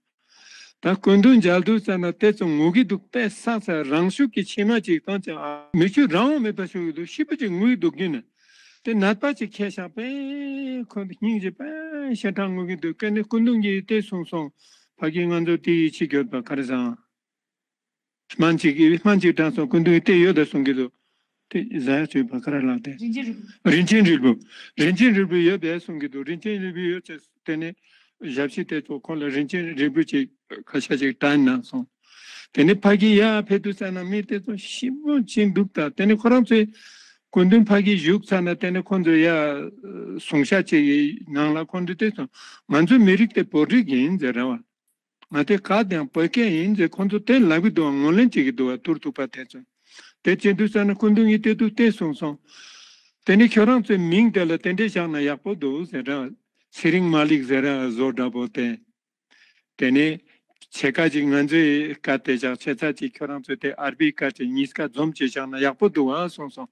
ད་སྐུ་མདུན་མཇལ་དུས་ཙ་ན་དེ་ཚོ་ངུ་གི་འདུག་དཔེ་བསགས་ཚར། རང་ཤུགས་ཀྱིས་མཆི་མ་ཅིག་བཏང་ཙང་ཨ་མིག་ཆུ་རང་དབང་མེད་པ་ཤོར་གི་འདུག་ཤི་བོ་ཅིག་ངུ་གི་འདུག་རྒྱུན་ནས་དེ་ནད་པ་ཅིག་ཁྱེར་ཤག་པས་ཁོ་འདི་སྙིང་རྗེ་པས་ཞེ་དྲག་ངུ་གི་འདུག་དེ་ནས་སྐུ་མདུན་གྱིས་དེ་གསུངས་སོང་། ཕ་གི་ང་ཚོ་དེ་ཡིད་ཆེས་ཡོད་པ་ག་རེ་བཟང་། སྨན་གཅིག་སྨན་གཅིག་དྲངས་སོང་། སྐུ་མདུན་དེ་ཡོད་ད་གསུང་གི་འདུག་དེ་ཟ་ཡ་བྱོས་པ་ག་རེ་ལགས་ཏེ། རིན་ཆེན་རིལ་བུ། རིན་ཆེན་རིལ་བུ། རིན་ཆེན་རིལ་བུ་ཡོད་པས་གསུང་གི་འདུག་རིན་ཆེན་རིལ་བུ་ཡོད་ཚེ་དེ་ནས་ཞབས་ཕྱི་དེ་ཚོ་ཁོང་ལ་རིན་ཆེན་རིལ་བུ་ཅིག་ཁ་ཤས་ཅིག་དྲངས་གནང་སོང་། དེ་ནས་ཕ་གི་ཡར་ཕེབས་དུས་ཙ་ན་མི་དེ་ཚོ་ཞེ་པོ་ཅིག་འདུག་ད་དེ་ནས་ཁོ་རང་ཚོས་སྐུ་མདུན་ཕ་གི་བཞུགས་ཚར་ན་དེ་ནས་ཁོང་ཚོ་ཡར་གསུང་བཤད་ཅིག་ནང་ལ་ཁོང་ཚོ་དེ་ཚོ་ང་ཚོའི་མི་རིགས་དེ་བོད་རིགས་ཡིན་ཟེར་རེད་བ། ང་དེ་ག་དེའང་བོད་སྐད་ཡིན་ཟེར་ཁོང་ཚོ་དེ་ལབ་ཀྱི་འདུག་བ། ངོས་ལེན་བྱེད་ཀྱི་འདུག་བ། ཐུར་ཐུག་པ་དེ་ཚོས། དེ་བྱེད་དུས་ཙ་ན་སྐུ་མདུན་གྱིས་དེ་དུས་དེ་གསུངས་སོང་། དེ་ནས་ཁྱོད་རང་ཚོའི་མིང་དེ་ལ་དེ་འདྲས་བཞག་ན་ཡག་པོ་འདུག་ཟེར་ར། ཚེ་རིང་མ་ལིག་ཟེར་ར་བཟོ་འདྲ་པོ་དེ། དེ་ནས་ཕྱེད་ཀ་ཅིག་ང་ཚོའི་སྐད་དེ་བཞག་ཕྱེད་ཚ་ཅིག་ཁྱོད་རང་ཚོའི་དེ་ཨར་བི་སྐད་ཅིག་གཉིས་ཀ་འཛོམས་བྱས་བཞག་ན་ཡག་པོ་འདུག་བ་གསུངས་སོང་།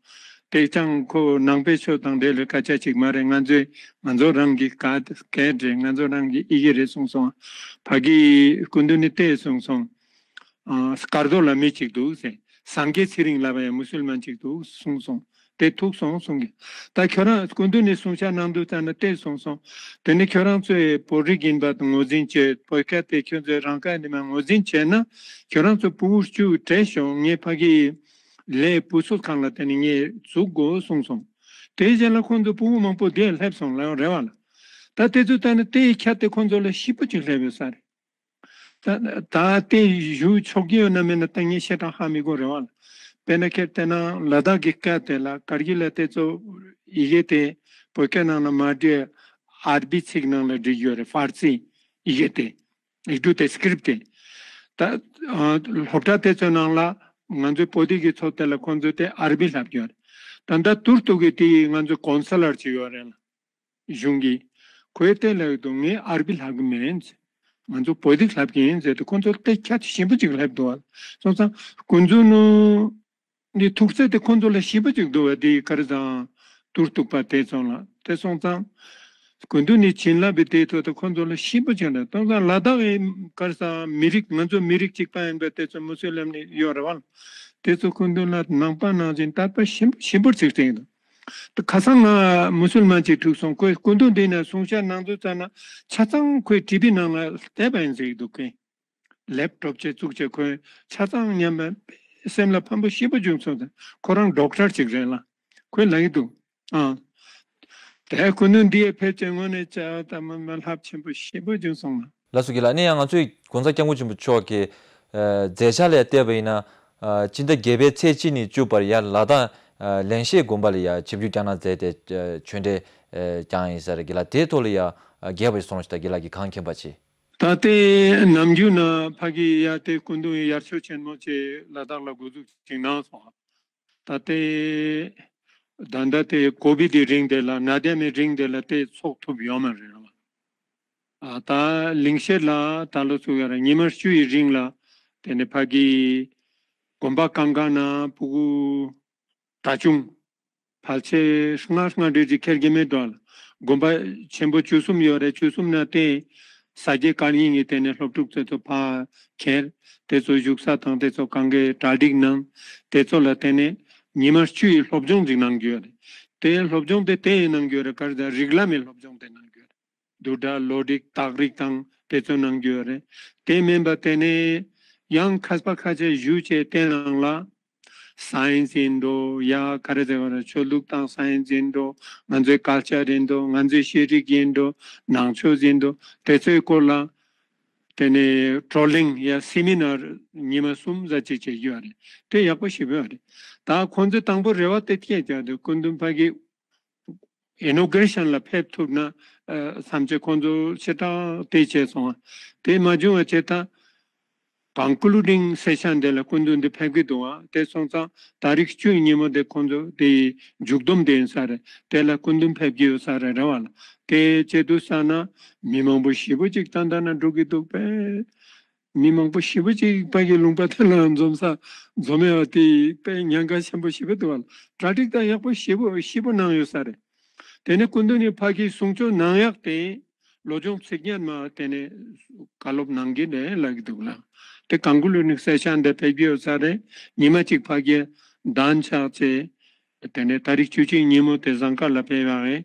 དེ་ཀྱང་ཁོ་ནང་པའི་ཆོས་དང་འབྲེལ་བའི་སྐད་ཆ་ཅིག་མ་རེད། ང་ཚོའི་ང་ཚོ་རང་གི་སྐད་སྐད་རེད། ང་ཚོ་རང་གི་ཡི་གེ་རེད་གསུངས་སོང་། ཕ་གི་སྐུ་མདུན་ནས་དེ་གསུངས་སོང་། ཨ་སྐར་རྡོ་ལ་མི་གཅིག་འདུག་ཟེར། སངས་རྒྱས་ཚེ་རིང་ལབ་པ་ཡང་མུ་སུལ་མན་གཅིག་འདུག་གསུངས་སོང་། དེ་ཐུག་སོང་གསུང་གི། ད་ཁྱོད་རང་སྐུ་མདུན་ནས་གསུང་བཤད་གནང་དུས་ཙམ་ན་དེ་གསུངས་སོང་། དེ་ནས་ཁྱོད་རང་ཚོས་བོད་རིགས་ཡིན་པ་དང་ངོས་འཛིན་བྱེད། བོད་སྐད་དེ་ཁྱོད་ཚོས་རང་སྐད་ནས་མ་ངོས་འཛིན་བྱས་ན་ཁྱོད་རང་ཚོ་ཕྲུ་གུ་བཅུ་བགྲེས་ཤོག་ངས་ཕ་གི་ལས་བུ་གསོ་ཁང་ལ་དེ་ནས་ངས་འཛུགས་དགོས་གསུངས་སོང་། དེའི་རྗེས་ལ་ཁོང་ཚོ་ཕྲུ་གུ་མང་པོ་དེ་སླེབས་སོང་ལ་རེ་བ་ལ། ད་དེ་ཚོ་ལྟ་ན་དེའི་ཁྱད་དེ་ཁོང་ཚོ་ལ་ཞེ་པོ་ཅིག་སླེབས་ཡོད་ས་རེད། ད་ད་ལྟའི་གཞུང་ཕྱོགས་ཀྱི་ཡོད་ན་མེད་ན་ད་ངས་བཤད་གྲངས་ཧ་མི་གོ་རེད་བ། དཔེར་ན་ཁྱེད་བལྟས་ན་ལ་དྭགས་ཀྱི་སྐད་དེ་ལ་ཀར་གི་ལ་དེ་ཚོ་ཡི་གེ་དེ་བོད་སྐད་ནང་ལ་མ་བྲིས། ཨར་བི་ཚིག་ནང་ལ་བྲིས་ཡོད་རེད། ཧྥར་སི་ཡི་གེ་དེ། ཡིག་འབྲུ་དེ་སི་ཀི་རིབ་དེ། ད་ཨ་སློབ་གྲྭ་དེ་ཚོའི་ནང་ལ་ང་ཚོའི་བོད་ཡིག་གི་ཚོགས་དེ་ལ་ཁོང་ཚོས་དེ་ཨར་བི་ལབ་ཀྱི་ཡོད་རེད། ད་ལྟ་ཏུར་ཏུ་གི་དེ་ང་ཚོའི་ཀོན་སེ་ལར་ཅིག་ཡོད་རེད་ལ། གཞུང་གིས། ཁོས་དེ་ལབ་ཀྱི་འདུག་ངས་ཨར་བི་ལབ་ཀྱི་མིན། ང་ཚོ་བོད་ཡིག་ལབ་ཀྱི་ཡིན་ཟེར་ཏེ་ཁོ་ཚོ་དེ་ཁྱད་ཆེན་པོ་ཅིག་སླེབས་འདུག་བ། སོང་ཙང་སྐུ་མདུན་ནི་ཐུགས་བརྩེ་དེ་ཁོ་ཚོ་ལ་ཞེ་པོ་ཅིག་འདུག་བ། དེ་ག་རེ་ཟེར་ཏུར་ཐུག་པ་དེ་ཚོ་ལ་དེ་སོང་ཙང་། སྐུ་མདུན་ནི་བྱིན་རླབས་པའི་དེ་ཐོག་ཏུ་ཁོ་ཚོ་ལ་ཞེ་པོ་ཅིག་འདུག་སོང་ཙང་ལ་དྭགས་ཀྱི་ག་རེ་ཟེར་མི་རིགས་ང་ཚོ་མི་རིགས་གཅིག་པ་ཡིན་པའི་དེ་ཚོ་མུ་སུ་ལིམ་ནི་ཡོད་རེད་བ། དེ་ཚོ་སྐུ་མདུན་ལ་ནང་པ་ནང་བཞིན་དད་པ་ཞེ་པོ་ཞེ་པོ་ཅིག་བྱས་འདུག་ད་ཁ་སང་ང་མུ་སུལ་མན་ཅིག་ཐུག་སོང་། ཁོས་སྐུ་མདུན་འདི་ན་གསུང་བཤད་གནང་དུས་ཙམ་ན་ཆ་ཚང་ཁོའི་ཊི་བི་ནང་ལ་བལྟས་པ་ཡིན་ཟེར་གྱི་འདུག་གས། ལེབ་ཊོབ་བྱས་བཙུགས་བྱས་ཁོས་ཆ་ཚང་མཉམ་པའི་སེམས་ལ་ཕན་པོ་ཞེ་པོ་བྱུང་སོང་ཟེར། ཁོ་རང་ཌོག་ཊར་ཅིག་རེད་ལ། ཁོས་ལབ་ཀྱི་འདུག་ཨ། དེ་སྐུ་མདུན་འདི་ཡས་ཕེབས་བྱས་དངོས་གནས་བྱ་བ་ལྟ་མ་མ་རླབས་ཆེན་པོ་ཞེ་པོ་བྱུང་སོང་ལ། ལགས་སོ་རྒན་ལགས། ཨ་ནི་ཡང་ང་ཚོའི་༸གོང་ས་༸སྐྱབས་མགོན་ཆེན་པོ་མཆོག་གི་ཨ་མཛད་འཆར་ལ་བལྟས་པ་ཡིན་ན། ཨ་སྤྱི་ཟླ་བརྒྱད་པའི་ཚེས་གཅིག་ནས་བཅུ་བར་ཡར་ལ་དྭགས་ཨ་ལེང་ཤེད་དགོན་པ་ལ་ཡར་ཆིབས་བསྒྱུར་བསྐྱངས་གནང་མཛད་དེ་ཨ་ཆོས་འབྲེལ་ཨ་བསྐྱངས་ཡིན་ས་རེད་རྒན་ལགས། དེའི་ཐོག་ལ་ཡར་ཨ་རྒྱས་པ་ཞིག་གསུང་རོགས་ཞེས་ད་རྒན་ལགས་ཀྱིས་གང་མཁྱེན་པ་ཅིག་ད་ལྟའི་ནམ་རྒྱུན་ན་ཕ་གི་ཡར་དེ་སྐུ་མདུན་ཡར་ཆོས་ཆེན་མོ་ཅིག་ལ་དྭགས་ལ་འགོ་འཛུགས་ཅིག་གནང་སོང་། ད་ལྟའི་ད་ལྟ་དེ་ཀོ་བིད་དེ་རིང་དེ་ལ་ནད་ཡམས་མེད་རིང་དེ་ལ་དེ་ཚོགས་ཐུབ་ཡོད་མ་རེད་བ། ཨ་ད་ལིང་ཤེད་ལ་ད་ལོ་ཚུགས་ཡ་ར་ཉི་མ་བཅུ་ཡི་རིང་ལ་དེ་ནས་ཕ་གི་དགོན་པ་གང་ག་ན་ཕྲུ་གུ་གྲྭ་ཆུང་ཕལ་ཆེར་ལྔ་ལྔ་འདྲ་ཅིག་ཁྱེར་གྱི་མེད་འགྲོ་ལ། དགོན་པ་ཆེན་པོ་བཅུ་གསུམ་ཡོད་རེད། བཅུ་གསུམ་ན་དེ་ས་སྐྱའི་བཀའ་རྙིང་གི་དེ་ནས་སློབ་ཕྲུག་དེ་ཚོ་ཕར་ཁྱེར། དེ་ཚོ་བཞུགས་ས་དང་དེ་ཚོ་གང་གའི་གྲ་སྒྲིག་གནང་། དེ་ཚོ་ལ་དེ་ནས་ཉི་མ་བཅུ་ཡི་སློབ་སྦྱོང་ཅིག་གནང་རྒྱུ་ཡོད་རེད། དེ་སློབ་སྦྱོང་དེ་དེ་ཡི་གནང་རྒྱུ་ཡོད་རེད། ག་རེ་ཟེར་རིགས་ལམ་མི་སློབ་སྦྱོང་དེ་གནང་རྒྱུ་ཡོད་རེད། བསྡུས་གྲྭ་ལོ་རྒྱུས་རྟགས་རིགས་དང་དེ་ཚོ་གནང་རྒྱུ་ཡོད་རེད། དེ་མིན་པ་དེ་ནས་ཡང་མཁས་པ་ཁ་ཤས་བཞུགས་བྱས་དེ་ནང་ལ་སའེན་སི་ཡིན་འགྲོ་ཡ་ག་རེ་ཟེར་བ་རེད། ཆོས་ལུགས་དང་སའེན་སི་ཡིན་འགྲོ། ང་ཚོའི་ཀལ་ཅར་ཡིན་འགྲོ། ང་ཚོའི་ཤེས་རིག་ཡིན་འགྲོ། ནང་ཆོས་ཡིན་འགྲོ། དེ་ཚོའི་སྐོར་ལ་དེ་ནས་བགྲོ་གླེང་ཡ་སེ་མི་ནར་ཉི་མ་གསུམ་ཙམ་ཅིག་བྱེད་རྒྱུ་ཡོད་རེད། དེ་ཡག་པོ་ཞེ་པོ་ཡོད་རེད། ད་ཁོང་ཚོས་དང་པོ་རེ་བ་དེ་སྐྱེས་ཀྱང་དེ་སྐུ་མདུན་ཕ་གི་ཨི་ནོ་གྷི་རེ་ཤན་ལ་ཕེབས་ཐུབ་ན་ཨ་བསམ་བྱས་ཁོང་ཚོ་ཞེ་དྲག་དེ་བྱས་སོང་བ། དེ་མ་བྱུང་བ་བྱས་ད་ ཀོན་ཀུ་ལུ་ཌིང་སེ་ཤན་དེ་ལ་སྐུ་མདུན་དེ་ཕེབས་ཀྱི་འདུག་བ། དེ་སོང་ཙང་ཏ་རིག་བཅུའི་ཉིན་མོ་དེ་ཁོང་ཚོ་དེ་མཇུག་བསྡོམས་དེ་ཡིན་ས་རེད། དེ་ལ་སྐུ་མདུན་ཕེབས་ཀྱི་ཡོད་ས་རེད། རེད་བ་ལ། དེ་བྱེད་དུས་ཙ་ན་མི་མང་པོ་ཞེ་པོ་ཅིག་ད་ལྟ་ན་འགྲོ་གི་འདུག་པས། མི་མང་པོ་ཞེ་པོ་ཅིག་ཕ་གི་ལུང་པ་དེ་ལ་འཛོམས་ས་འཛོམས་ཡོད་པ་དེ་དཔེ་ཉེན་ཁ་ཆེན་པོ་ཞེ་པོ་འདུག་བ་ལ། གྲ་སྒྲིག་དང་ཡག་པོ་ཞེ་པོ་ཞེ་པོ་གནང་ཡོད་ས་རེད། དེ་ནས་སྐུ་མདུན་ནས་ཕ་གི་གསུང་ཆོས་གནང་ཡག་དེ་བློ་སྦྱོང་ཚིག་བརྙན་མ་དེ་ནས་བཀའ་སློབ་གནང་གི་རེད་ལབ་ཀྱི་འདུག་ལ། དེ་ཀོན་ཀུ་ལུ་ཌིང་སེ་ཤན་དེ་ཕེབས་ཀྱི་ཡོད་ས་རེད། ཉི་མ་གཅིག་ཕ་གི་གདན་ཆགས་བྱས། དེ་ནས་ཏ་རིག་བཅུ་གཅིག་ཉིན་མོ་དེ་ཟངས་དཀར་ལ་ཕེབས་ཡག་རེད།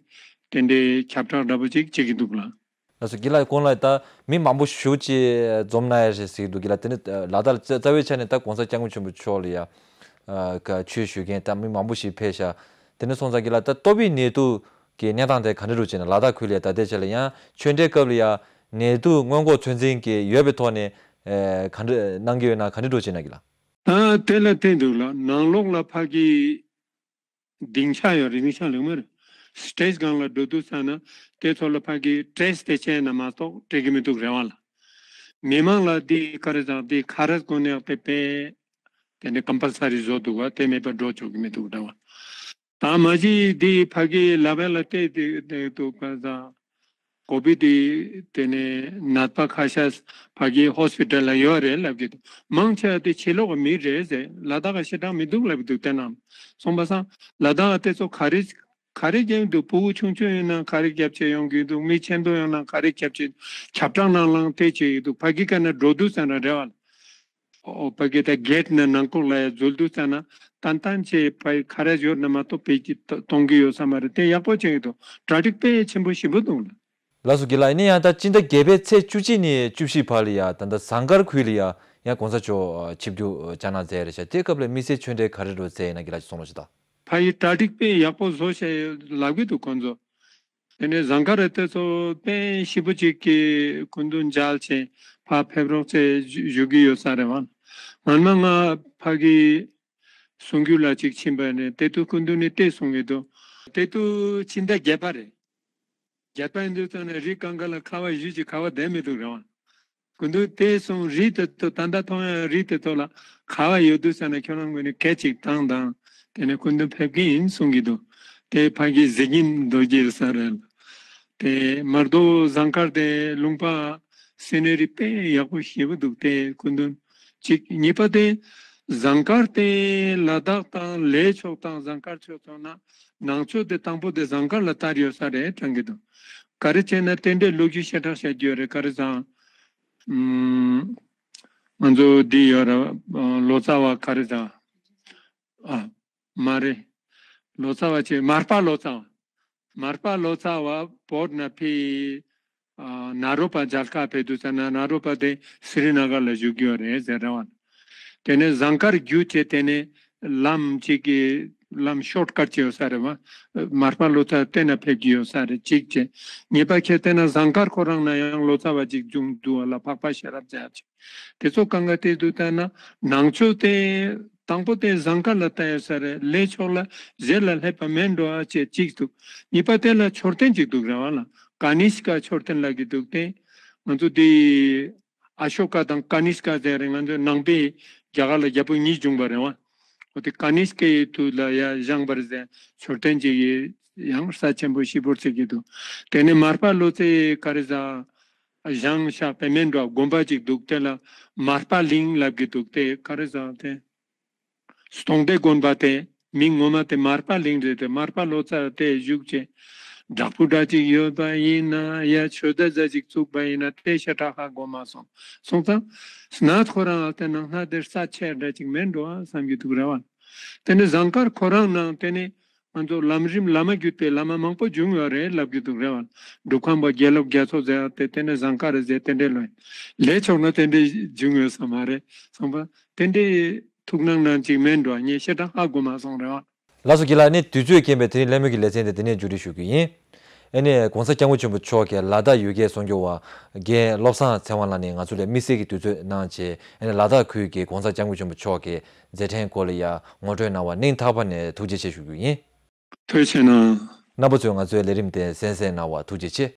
དེ་འདྲའི་ཁྱབ་བསྒྲགས་འདྲ་པོ་ཅིག་བྱེད་ཀྱི་འདུག་ལ། ལགས་སོ། དགེ་ལགས་གོང་ལ་ད་མི་མང་པོ་ཞེ་པོ་ཅིག་འཛོམས་ན་ཡག་རེད་ཟེར་གྱི་འདུག་དགེ་ལགས། དེ་ནི་ལ་དྭགས་རྩ་རྩ་བའི་ཆ་ནས་ད་༸གོང་ས་༸སྐྱབས་མགོན་ཆེན་པོ་མཆོག་ལ་ཡ་ཨ་ཀ་ཆོས་ཞུ་མཁན་ད་མི་མང་པོ་ཞིག་ཕེབས་ཤག་དེ་ནས་སོང་ཙང་དགེ་ལགས་ད་ཏོག་དབྱིབས་ནད་དུག་གི་གནས་སྟངས་དེ་ག་འདྲ་འདུག་བྱས་ན་ལ་དྭགས་ཁུལ་ལ་ཡ་ད་ལྟའི་ཆ་ལ་ཡང་ཆོས་འབྲེལ་སྐབས་ལ་ཡ་ནད་དུག་སྔོན་འགོག་ཚོད་འཛིན་གྱི་ཡོད་པའི་ཐོག་ནས་ཨ་ག་འདྲ་གནང་གི་ཡོད་ན་ག་འདྲ་འདུག་བྱས་ན་དགེ་ལགས། ཨ་དེ་ལ་བལྟས་འདུག་ལ། ནང་ལོགས་ལ་ཕ་གི་སྡིངས་ཆ་ཡོད་རེད། སྡིངས་ཆ་ལུང་མ་རེད། སི་ཊེཇ་སྒང་ལ་འགྲོ་དུས་ཙ་ན་དེ་ཚོ་ལ་ཕ་གི་ཊེ་སི་ཊི་དེ་བྱས་ན་མ་གཏོགས་སྤྲད་ཀྱི་མི་འདུག་རེད་བ་ལ། མི་མང་ལ་འདི་ག་རེ་ཟེར་འདི་ཁ་རས་གོན་ཡག་དེ་དཔེ་དེ་འདྲ་ཀམ་པལ་སར་རི་བཟོ་འདུག་བ། དེ་མེད་པ་འགྲོ་ཆོག་གི་མི་འདུག་འདྲ་བ། ད་མ་གཞི་འདི་ཕ་གི་ལ་བས་ལ་བལྟས་དེ་དེ་འདུག་ག་ཟ། ཀོ་བིད་དེ་དེ་ནས་ནད་པ་ཁ་ཤས་ཕ་གི་ཧོ་སི་པི་ཊལ་ལ་ཡོད་རེད་ལབ་ཀྱི་འདུག་མང་ཆེ་བ་དེ་ཕྱི་ལོགས་གི་མི་རེད་ཟེར། ལ་དྭགས་ཀྱི་ཤི་གྲངས་མི་འདུག་ལབ་ཀྱི་འདུག་དེ་ནང་སོང་པ་སང་ལ་དྭགས་དེ་ཚོ་ག་རེ་ག་རེ་རྒྱབ་འདུག་ཕྲུ་གུ་ཆུང་ཆུང་ཡིན་ན་ག་རེ་རྒྱབ་བྱས་ཡོང་གི་འདུག་མི་ཆེན་པོ་ཡོང་ན་ག་རེ་རྒྱབ་བྱས་ཁྱབ་བསྒྲགས་ནང་ལངས་དེ་བྱས་ཡོད་འདུག་ཕ་གི་ཀ་ན་འགྲོ་དུས་ཙ་ན་རེད་བ། ཨོ་ཕ་གི་ད་གེ་ཊི་ནང་ནང་ཁུག་ལ་ཡ་འཛུལ་དུས་ཙ་ན་ཏན་ཏན་ཆེ་ཕའི་ཁ་རས་ཡོད་ན་མ་གཏོགས་ཕལ་གྱི་གཏོང་གི་ཡོད་ས་མ་རེད། དེ་ཡག་པོ་བྱས་ཡོད་འདུག་གྲ་སྒྲིག་དཔེ་ཆེན་པོ་ཞེ་པོ་འདུག་ལ། ལགས་སོ་དགེ་ལགས། ཡིན་ན་ཡང་ད་སྤྱི་ཟླ་བརྒྱད་པའི་ཚེས་བཅུ་གཅིག་ནས་བཅུ་བཞི་བར་ལ་ཡ་ད་ལྟ་ཟངས་དཀར་ཁུལ་ལ་ཡ་ཡང་གོང་ས་མཆོག་ཆིབས་བསྒྱུར་བཅར་གནང་མཛད་རེད་ཤག་དེ་སྐབས་ལ་དམིགས་བསལ་ཆོས་འབྲེལ་ག་རེ་འགྲོ་མཛད་ཡིན་ན་དགེ་ལགས་ཀྱིས་གསུང་རོགས་ཞུ་དང་། ཕ་ཡི་གྲ་སྒྲིག་དཔེ་ཡག་པོ་བཟོ་བྱས་ལབ་གི་འདུག་ཁོང་ཚོ། དེ་ནས་ཟངས་དཀར་རེ་དེ་ཚོ་དཔེ་ཞིབ་པོ་ཅིག་གི་སྐུ་མདུན་མཇལ་བྱས་ཕ་ཕེབས་རོགས་བྱས་བཞུགས་ཀྱི་ཡོད་ས་རེད་བ། སྔན་མ་ང་ཕ་གི་གསུང་རྒྱུ་ལ་ཅིག་ཕྱིན་པ་ནས་དེ་དུས་སྐུ་མདུན་ནས་བལྟས་གསུང་གི་འདུག་དེ་དུས་ཕྱི་ཟླ་བརྒྱད་པ་རེད། བརྒྱད་པ་ཡིན་དུས་ཙང་ནས་རི་གང་ག་ལ་ཁ་བ་བཞུས་ཀྱི་ཁ་བ་བསྡད་མི་འདུག་རེད་བ། སྐུ་མདུན་དེ་སོང་རི་དེ་ཚོ་ད་ལྟ་མཐོང་ཡང་རི་དེ་ཚོ་ལ་ཁ་བ་ཡོད་དུས་ཙ་ན་ཁྱོད་རང་ངོས་ནས་སྐད་ཅིག་བཏང་དང་། དེ་ནས་སྐུ་མདུན་ཕེབས་ཀྱི་ཡིན་གསུང་གི་འདུག་དེ་ཕ་གི་གཟིགས་ཡིན་རྡོ་རྗེ་ས་རེད། དེ་མར་རྡོ་ཟངས་དཀར་དེ་ལུང་པ་སི་ནེ་རི་དཔེ་ཡག་པོ་ཞེ་པོ་འདུག་དེ་སྐུ་མདུན་གཅིག་གཉིས་པ་དེ་ཟངས་དཀར་དེ་ལ་དྭགས་དང་ལས་ཕྱོགས་དང་ཟངས་དཀར་ཕྱོགས་ཚོ་ན་ནང་ཆོས་དེ་དང་པོ་དེ་ཟངས་དཀར་ལ་དར་ཡོད་ས་རེད་དྲན་གི་འདུག་ག་རེ་བྱས་ན་དེ་འདྲའི་ལོ་རྒྱུས་ཞེ་དྲག་བཤད་རྒྱུ་ཡོད་རེད། ག་རེ་ཟེར། ཨམ། ང་ཚོ་འདི་ཡོད་ར། ཨ། ལོ་ཙཱ་བ་ག་རེ་ཟེར། ཨ། མ་རེད། ལོ་ཙཱ་བ་ཆེ་མར་པ་ལོ་ཙཱ་བ། མར་པ་ལོ་ཙཱ་བ་བོད་ན་ཕེབས། ཨ། ནཱ་རོ་པ་མཇལ་ཁ་ཕེབས་དུས་ཙ་ན་ནཱ་རོ་པ་དེ་སི་རི་ན་གར་ལ་བཞུགས་ཡོད་རེད་ཟེར་ར་བ། དེ་ནས་ཟངས་དཀར་བརྒྱུད་བྱས་དེ་ནས་ལམ་གཅིག་གི་ལམ་ཤོཊ་ཀཊ་ཅིག་ཡོད་ས་རེད་བ། མར་པ་ལོ་ཙཱ་དེ་ན་ཕེབས་ཀྱི་ཡོད་ས་རེད་གཅིག་བྱས། གཉིས་པ་ཁྱེད་དེ་ན་ཟངས་དཀར་ཁོ་རང་ན་ཡང་ལོ་ཙཱ་བ་གཅིག་བྱུང་འདུག་བ་ལ། འཕགས་པ་ཤེས་རབ་མཛད་ཅིག་དེ་ཚོ་གང་ག་དེ་དུས་ལྟ་ན་ནང་ཆོས་དེ་དང་པོ་དེ་ཟངས་དཀར་ལ་བལྟ་ཡོད་ས་རེད། ལས་ཕྱོགས་ལ་གཞན་ལ་སླེབས་པ་མེད་འགྲོ་ཨ་ཅེ་གཅིག་འདུག་གཉིས་པ་དེ་ལ་མཆོད་རྟེན་གཅིག་འདུག་རེད་བ་ལ། ཀ་ནིཤ་ཀ་མཆོད་རྟེན་ལབ་ཀྱི་འདུག་དེ་ང་ཚོ་དེ་ཨ་ཤོ་ཀ་དང་ཀ་ནིཤ་ཀ་ཟེར་རེད། ང་ཚོ་ནང་པའི་རྒྱ་གར་ལ་རྒྱལ་པོ་གཉིས་བྱུང་བ་རེད་བ། འོ་དེ་ཀ་ནིཤ་ཀའི་དུས་ལ་ཡ་བཞེངས་པ་རེད་ཟེར། མཆོད་རྟེན་གཅིག་ཡང་ས་ཆེན་པོ་ཞེ་པོ་བརྩི་གི་འདུག་དེ་ནས་མར་པ་ལོ་ཙཱའི་ག་རེ་ཟེར། བཞེངས་བཞག་པའི་མེན་འགྲོ་དགོན་པ་ཅིག་འདུག་དེ་ལ་མར་པ་གླིང་ལབ་ཀྱི་འདུག་དེ་ག་རེ་ཟེར་དེ། སྟོང་སྡེ་དགོན་པ་དེ་མིང་ངོ་མ་དེ་མར་པ་གླིང་རེད་དེ། མར་པ་ལོ་ཙཱ་དེ་བཞུགས་བྱས་བྲག་ཕུག་འདྲ་ཅིག་ཡོད་པ་ཡིན་ན་ཡ་ཆོས་བརྡ་ཟ་ཅིག་བཙུགས་པ་ཡིན་ན་དེ་ཤ་ཁྲག་ཧ་གོ་མ་སོང་། སོང་ཙང་སྣ་ཁོ་རང་ཨ་དེ་ནང་སྣ་དེར་ས་ཆེ་འདྲ་ཅིག་མེན་འགྲོ་ཨ་བསམ་གྱི་འདུག་རེད་བ། དེ་ནས་ཟངས་དཀར་ཁོ་རང་ནང་དེ་ནས་ང་ཚོ་ལམ་རིམ་བླ་མ་བརྒྱུད་པའི་བླ་མ་མང་པོ་བྱུང་ཡོད་རེད་ལབ་ཀྱི་འདུག་རེད་བ། འབྲུག་ཁམས་པ་དགེ་ལེགས་རྒྱ་མཚོ་ཟེར་བ་དེ་དེ་ནས་ཟངས་དཀར་རེད་ཟེར་དེ་འདྲའི་ལོས། ལས་ཕྱོགས་ན་དེ་འདྲའི་བྱུང་ཡོད་ས་མ་རེད། ཚང་པ་དེ་འདྲའི་ཐུགས་སྣང་ནང་ཅིག་མེད་འགྲོ་ངས་ཤེས་དྲག་ཧ་གོ་མ་སོང་རེད་བ། ལགས་སོ་དགེ་ལགས། ནི་དུས་ཚོད་རྐྱེན་པས་དེ་རིང་གླེང་མོལ་གྱི་ལེ་ཚན་དེ་འདི་ནས་མཇུག་སྒྲིལ་ཞུ་རྒྱུ་ཡིན། ཨ་ནི་༸གོང་ས་༸སྐྱབས་མགོན་ཆེན་པོ་མཆོག་གིས་ལ་དྭགས་ཡུལ་སྐད་སྲུང་སྐྱོབ་པ་རྒན་བློ་བཟང་ཚེ་དབང་ལགས་ནས་ང་ཚོ་ལ་དམིགས་བསལ་གྱི་དུས་ཚོད་གནང་བྱས། ཨ་ནི་ལ་དྭགས་ཁུལ་གྱི་༸གོང་ས་༸སྐྱབས་མགོན་ཆེན་པོ་མཆོག་གི་མཛད་འཕྲིན་སྐོར་ལ་ཡ་ངོ་སྤྲོད་གནང་བར་སྙིང་ཐག་པ་ནས་ཐུགས་རྗེ་ཆེ་ཞུ་རྒྱུ་ཡིན། ཐུགས་རྗེ་གནང་། རྣམ་པ་ཚོས་ང་ཚོའི་ལས་རིམ་དེ་གསན་གཟིགས་གནང་བར་ཐུགས་རྗེ་ཆེ།